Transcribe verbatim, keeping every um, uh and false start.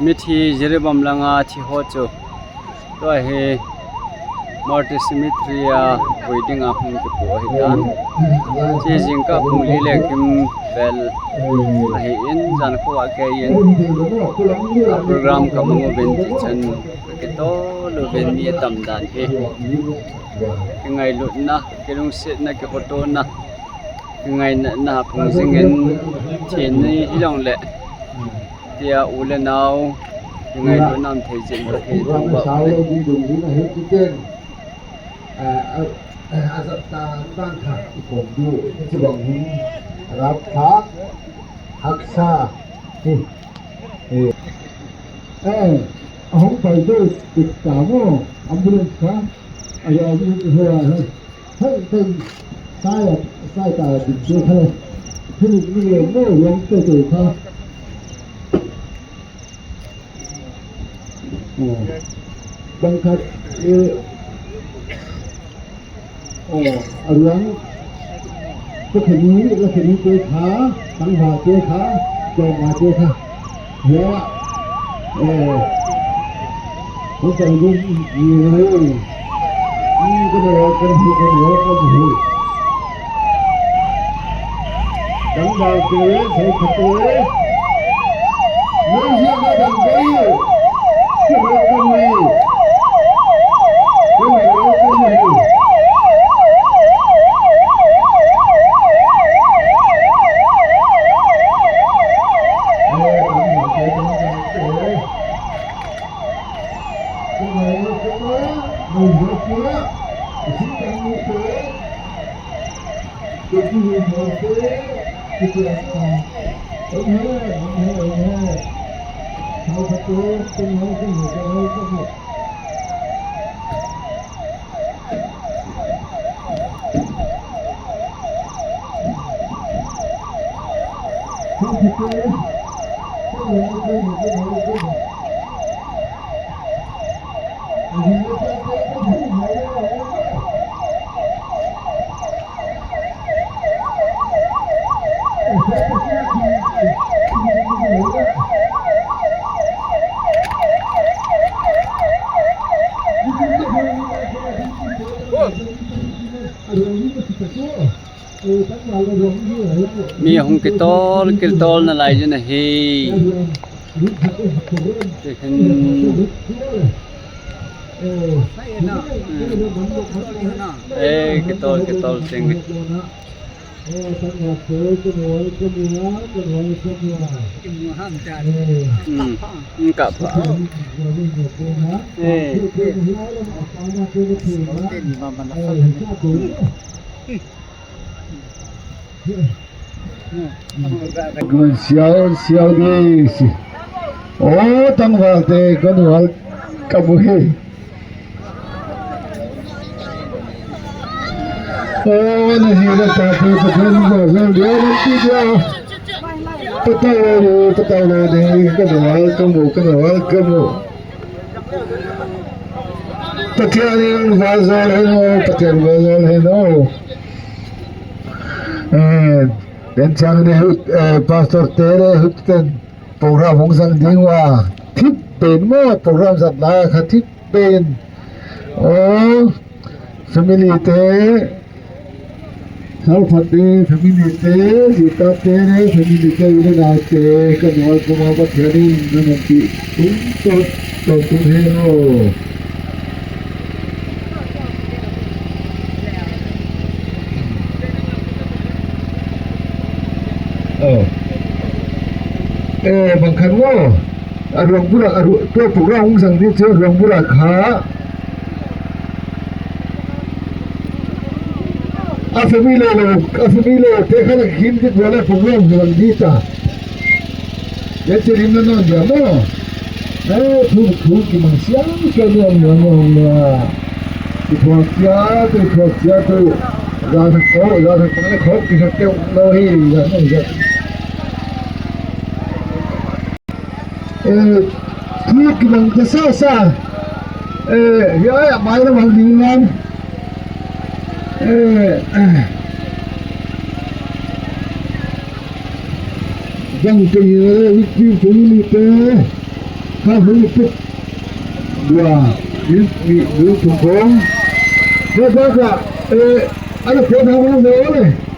Mithi Jiribam langa thi ho chu tua hi Martyr Cemetery-a vui dinga hung kipuo a hi ta. Chu zingkar pung li le kim vel a hi in, zan khuo a kei in program ka hmang uvin ti chun ka kitawl uvin mi a tam dan hi. Kingailutna, kilungsetna, kihotona, kingainatna pung zingin thi ni hi long le tia u le nau kingailutna um thei zing ka thei thang ba u le. A, a, a zat ta dan kha i kawm du, i chu bang hin rap kha, haksa, hi, e, e, a hung pai deu, tik ta maw, ambulance kha, a ya, a ya, a ya, hei, hei, sai a, sai ta, dik deu kha le, thil ni le maw, yang te te kha. Aw, bang khat, e, aw, a ruang, Pakheni, Lakheni te kha, Tangva te kha, Chawma te kha. Hia, aw, hung chang ding, ni, ni, ni, ka hmu, ka hmu, ka hmu, ka hmu. Tangva te, Saikhate. Mi hung kitawl, kitawl na lai zing a hi. Ti hin. E, kitawl, kitawl zing. Hmm, hmm, ka pha. E. Gun siau, siau di si. O, Tangval te, kan wal ka bu hi. O, na hi na ta pe, pa pen ba, zan dia, na ti dia. Patau lo, patau lo de, kan wal ka bu, kan wal ka bu. Pathian in va zol hen o, Pathian va zol hen o. Eh, den chang ni hut, eh, Pastor te le hut ten program hung zang ding a. Thip pen maw program zat lai kha thip pen. O, family te, Salphate family te, Zita te le family te, u le nau te, kan wal kuoma Pathian in an tih tum tawp tawp tum hen o. Oh. Eh, bang khan maw. A ruang bula, a ru-, tu program hung zang ding chu ruang bula kha. A family lo, a family lo, te khan a kim dik wala program lo an di ta. Ye che rim na non dia mo. Eh, thu, thu ki mang siang siang lo, lo, lo, lo. Ki thok sia, ki thok sia tu. Za sa ko, za sa ko, ko ki sa te lo hi, za sa ko. Eh, thu ki mang ka sa sa. Eh, ya, ya, mai lo mang ding lam. Eh, eh. Bang te ni le victim family te. Ka hung put. Dua. Ni ni ni thung kong. Ka ka ka. Eh, ala ko na ko na le.